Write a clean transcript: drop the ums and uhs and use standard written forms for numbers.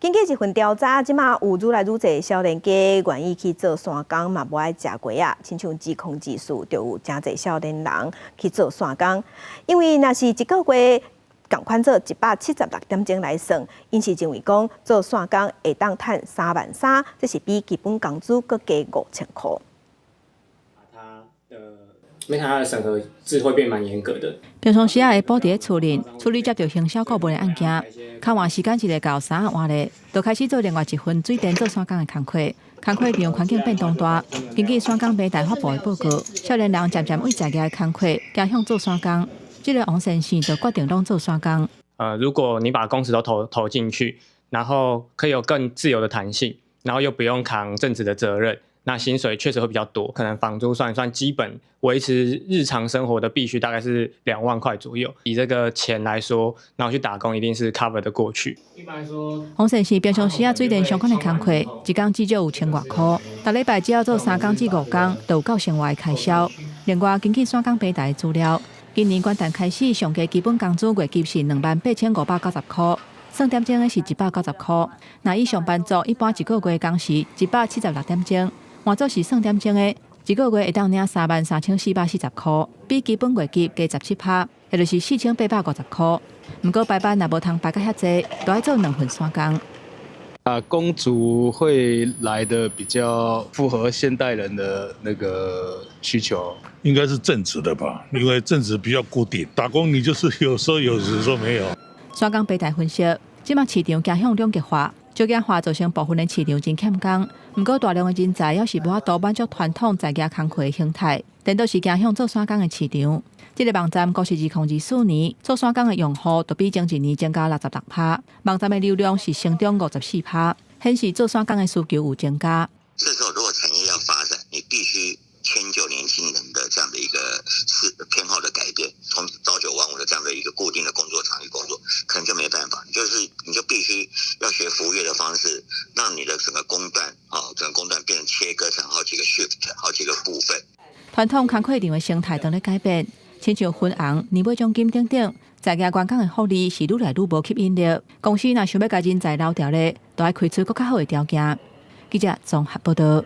根據一份調查，這馬有愈來愈濟少年家願意去做散工，嘛無愛食雞仔。親像2024，就有誠濟少年人去做散工，因為若是一個月仝款做176點鐘來算，𪜶是認為講做散工會當趁3萬3，這是比基本工資閣加5000箍。因為他的審核制會變蠻嚴格的。平常時仔下晡佇咧厝裡處理接著行銷顧問的案件，較晚時間一個到衫仔換咧，就開始做另外一份水電做散工的工課。工課場環境變動大，根據散工平台發布的報告，少年人漸漸為在業的工課，傾向做散工。這个王先生就決定攏做散工。如果你把工時都投進去，然後可以有更自由的彈性，然後又不用扛正職的責任，那薪水確實會比較多，可能房租算一算，基本維持日常生活的必須大概是2萬塊左右。以這個錢來說，然後去打工一定是 cover 得過去。一般來說，黃先生平常時仔水電相關的工課，一工至少有千外箍，逐禮拜只要做3工至5工，就有夠生活的開銷。另外，根據散工平台的資料，今年元旦開始，上低基本工資月給是28,590箍，算點鐘的是190箍。若以上班族一般一個月工時176點鐘，換做是算點鐘的，一個月會當領33,440箍，比基本月給加17趴，也就是4850箍。毋過排班若無通排甲遐濟，都愛做兩份散工。啊，工族會來的比較符合現代人的那個需求，應該是正職的吧？因為正職比較固定，打工你就是有時候有，有時候沒有。散工平台分析，這馬市場傾向兩極化，少子化造成部分的市場真欠工。毋過大量的人才猶是無法度滿足傳統在業工課的形態，顛倒是傾向做散工的市場。這个網站估是2024年做散工的用戶，就比前一年增加66趴。網站的流量是成長54趴，顯示做散工的需求有增加。這時候如果產業要發展，你必須遷就年輕人的這樣的一個是偏好的改變，從朝九晚五的這樣的一個固定的工作場域工作，可能就沒辦法，就是你就必須要學服務業的方式，讓你的整個工段啊，整個工段變成切割成好幾個 shift，好幾個部分。傳統工課場的生態正咧改變，親像分紅、年尾獎金等等，在業員工的福利是愈來愈無吸引力。公司若想欲共人才留著咧，就愛開出閣較好的條件。記者綜合報道。